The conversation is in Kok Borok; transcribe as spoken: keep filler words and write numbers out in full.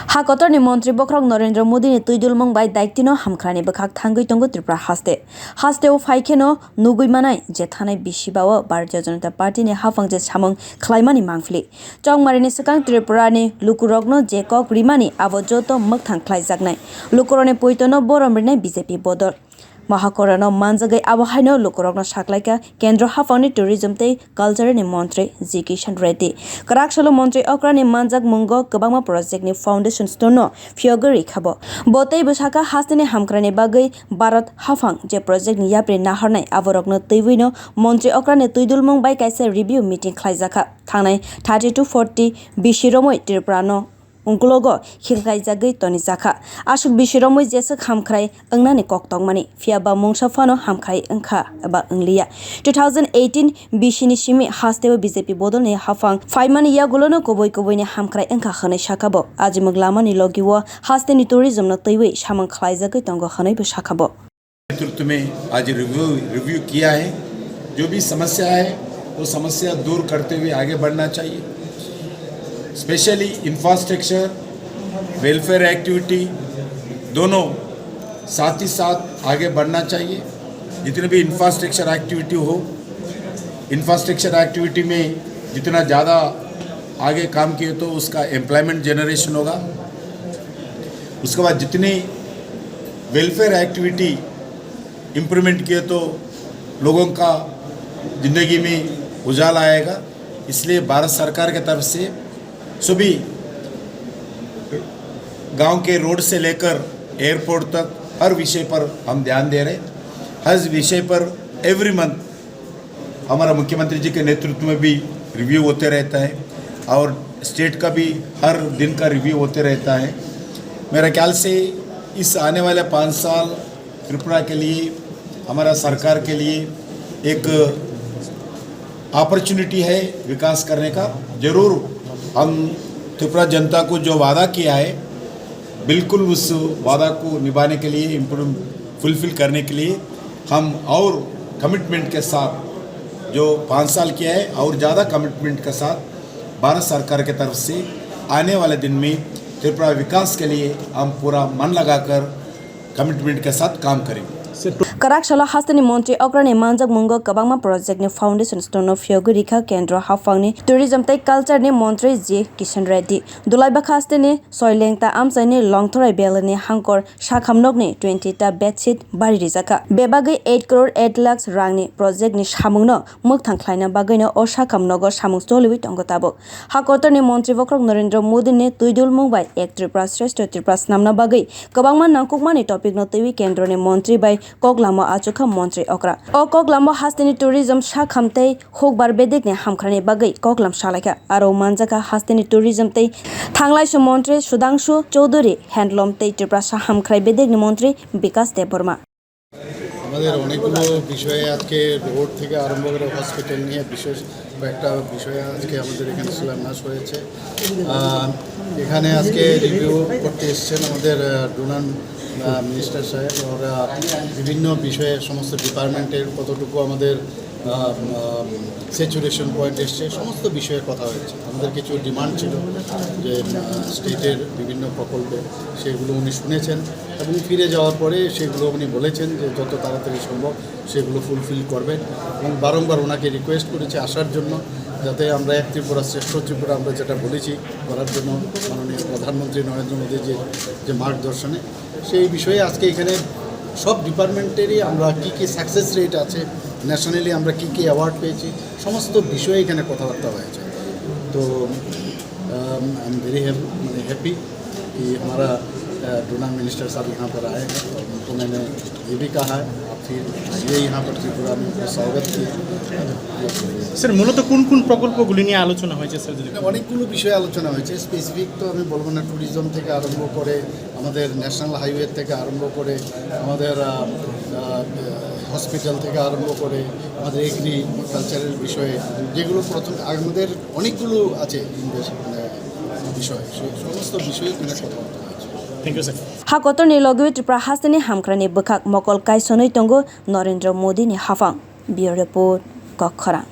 Ha kotorni montri bokhorok Narendra Modini twidulmung bai daiktino hamkhrani bwkhak thangwi tongo Tripura haste. Hasteo phai kheno nugwi manai je thanai bisi bao Bharatiya Janata Party ni haphang je samung khlaimani mangphili. Chongmarini swkang Tripurani lukurokno je kok rimani abo joto mwkthang khlaijaknai. Lukurokni poitono borom rinai B J P bodol. Mahakorano manjagwi abo haino lukurokno saklaikha Kendro haphangni Tourism tei Culture ni montri G Kishan Reddy. Kwrak salo montri okrani manjak mungo kwbangma project ni foundation stone no phiyogwi rikha bo. Bo tei bwsakha hasteni hamkhrani bagwi Bharat haphang je project ni yapri nahornai aborokno twiwino montri okrani twidulmung bai kaisa review meeting khlaijakha. Thangnai thirty to forty bisi romwi Tripura no ungkulogo khilkhaijagwi tonijakha. Aswk bisi romwi jeswk hamkhrai wngnani kok tongmani, phiya ba mungsa phano hamkhrai wngkha eba wngliya. Two thousand eighteen bisini simi hasteo B J P bodolni haphang phaimani yagulono kubui kubuini hamkhrai wngkha hwnwi sakha bo. Ajimwk lamani logi-o hasteni tourism no twiwi samung khlaijagwi tongo hwnwibo sakha bo. नेतृत्व में आज review review किया है। जो भी समस्या है वो समस्या दूर करते हुए आगे बढ़ना चाहिए। स्पेशली इंफ्रास्ट्रक्चर, वेलफेयर एक्टिविटी दोनों साथ ही साथ आगे बढ़ना चाहिए। जितने भी इंफ्रास्ट्रक्चर एक्टिविटी हो, इंफ्रास्ट्रक्चर एक्टिविटी में जितना ज़्यादा आगे काम किए तो उसका एम्प्लॉयमेंट जनरेशन होगा। उसके बाद जितनी वेलफेयर एक्टिविटी इम्प्रूवमेंट किए तो लोगों का ज़िंदगी में उजाला आएगा। इसलिए भारत सरकार की तरफ से सभी गांव के रोड से लेकर एयरपोर्ट तक हर विषय पर हम ध्यान दे रहे हैं। हर विषय पर एवरी मंथ हमारा मुख्यमंत्री जी के नेतृत्व में भी रिव्यू होते रहता है और स्टेट का भी हर दिन का रिव्यू होते रहता है। मेरा ख्याल से इस आने वाले पाँच साल त्रिपुरा के लिए, हमारा सरकार के लिए एक अपॉर्चुनिटी है विकास करने का। ज़रूर हम त्रिपुरा जनता को जो वादा किया है, बिल्कुल उस वादा को निभाने के लिए, इम्प्रूव फुलफिल करने के लिए हम और कमिटमेंट के साथ जो पाँच साल किया है और ज़्यादा कमिटमेंट के साथ भारत सरकार की तरफ से आने वाले दिन में त्रिपुरा विकास के लिए हम पूरा मन लगाकर कमिटमेंट के साथ काम करेंगे। Kwrak salo hasteni montri okrani manjak mungo kwbangma project ni foundation stone no phiyogwi rikha Kendro haphangni Tourism tei Culture ni montri G Kishan Reddy. Dulaibakha hasteni Soilengta amchaini Longthorai Valley ni hangkor sakhamnokni twenty ta bedsheet bari rijakha. Bebagwi eight crore eight lakhs rangni project ni samungno mwkthang khlaina bagwino o sakhamnogo samung choliwi tongo tabuk. Ha kotorni montri bokhorok Narendra Modini twidulmung bai Ek Tripura Shreshtha Tripura snamna bagwi kwbangma nangkukmani topicno twiwi kendroni montri bai koklamo achukha montri okra. O koklamo hasteni tourism sakham tei hukbar bedekni hamkhrani bagwi koklam salaikha. Aro manjakha hasteni tourism tei thanglaisu montri Sudhangshu Chowdhury, handloom tei Tiprasa hamkhrai bedekni montri Bikas Debbarma. আমাদের অনেকগুলো বিষয়ে আজকে রোড থেকে আরম্ভ করে হসপিটাল নিয়ে বিশেষ কয়েকটা বিষয়ে আজকে আমাদের এখানে শিলান্যাস হয়েছে। আহ, এখানে আজকে রিভিউ করতে এসেছেন আমাদের আহ, ডোনার আহ, মিনিস্টার সাহেব। ওরা বিভিন্ন বিষয়ে সমস্ত ডিপার্টমেন্টের কতটুকু আমাদের স্যাচুরেশন পয়েন্ট এসছে, সমস্ত বিষয়ে কথা হয়েছে। আমাদের কিছু ডিমান্ড ছিল যে আহ, স্টেটের বিভিন্ন প্রকল্প, সেগুলো উনি শুনেছেন এবং ফিরে যাওয়ার পরে সেগুলো উনি বলেছেন যে যত তাড়াতাড়ি সম্ভব সেগুলো ফুলফিল করবেন। এবং বারংবার ওনাকে রিকোয়েস্ট করেছি আসার জন্য, যাতে আমরা এক ত্রিপুরা শ্রেষ্ঠ ত্রিপুরা আমরা যেটা বলেছি করার জন্য মাননীয় প্রধানমন্ত্রী নরেন্দ্র মোদীজির যে মার্গদর্শনে সেই বিষয়ে আজকে এখানে সব ডিপার্টমেন্টেরই আমরা কী কী সাকসেস রেট আছে, ন্যাশনালি আমরা কী কী অ্যাওয়ার্ড পেয়েছি, সমস্ত বিষয়ে এখানে কথাবার্তা হয়েছে। তো आई एम वेरी, মানে, हैप्पी कि हमारा डोनर मिनिस्टर साहब यहाँ पर आए हैं और उनको मैंने ये भी कहा है, आप फिर आइए यहाँ पर त्रिपुरा में, उनको स्वागत किए। স্যার, মূলত কোন কোন প্রকল্পগুলি নিয়ে আলোচনা হয়েছে স্যার? যদি অনেকগুলো বিষয়ে আলোচনা হয়েছে। স্পেসিফিক তো আমি বলবো না, ট্যুরিজম থেকে আরম্ভ করে আমাদের ন্যাশনাল হাইওয়ে থেকে আরম্ভ করে আমাদের হসপিটাল থেকে আরম্ভ করে আমাদের এগ্রিকালচারের বিষয়ে, যেগুলো প্রথম আমাদের অনেকগুলো আছে ইনভেস্ট, মানে, বিষয়, সেই সমস্ত বিষয়ে এখানে কথাবার্তা হয়েছে। Thank you sir. Ha kotorni logiwi Tripura hasteni hamkhrani bwkhak mokol kaisonwi tongo Narendra Modini haphang. Bureau Report, Kokkhorang.